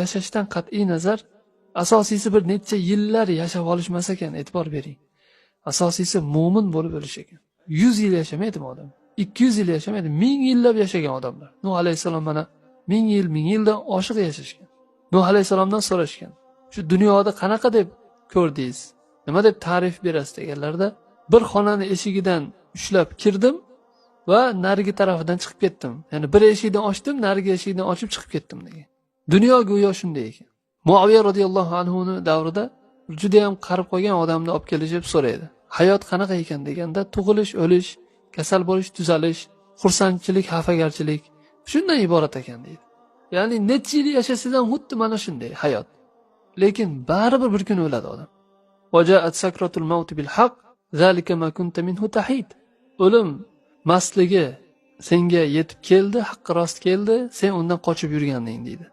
yashashdan qat'iy nazar, asosiysi bir necha yillar yashab olishmas ekan, e'tibor bering. Asosiysi mo'min bo'lib o'lish ekan. 100 yil yashamaydimi odam? 200 yil yashamaydi, 1000 yillab yashagan odamlar. Nuh alayhissalom mana 1000 yil, 1000 yildan oshiq yashashgan. Nuh alayhissalomdan so'rashgan. Shu dunyoda qanaqa deb ko'rdingiz? Nima deb ta'rif berasiz deganlarda, bir xonani eshigidan ushlab kirdim va narigi tarafidan chiqib ketdim. Ya'ni bir eshikdan ochdim, narigi eshikdan ochib chiqib ketdim degan. Dunyo go'yo shunday ekan. Muaviya radhiyallohu anhu ni davrida juda ham qarib qolgan odamni olib kelishib so'raydi. Hayot qanaqa ekan deganda, tug'ilish, o'lish, kasal bo'lish, tuzalish, xursandchilik, xafagarchilik shundan iborat ekan deydi. Ya'ni necha yil yashasangiz ham xuddi mana shunday hayot. Lekin baribir bir kun o'ladi odam. Vajaat sakratul maut bil haqq zalika ma kunta minhu tahid. O'lim mastligi senga yetib keldi, haqqi rost keldi, sen undan qochib yurganding deydi.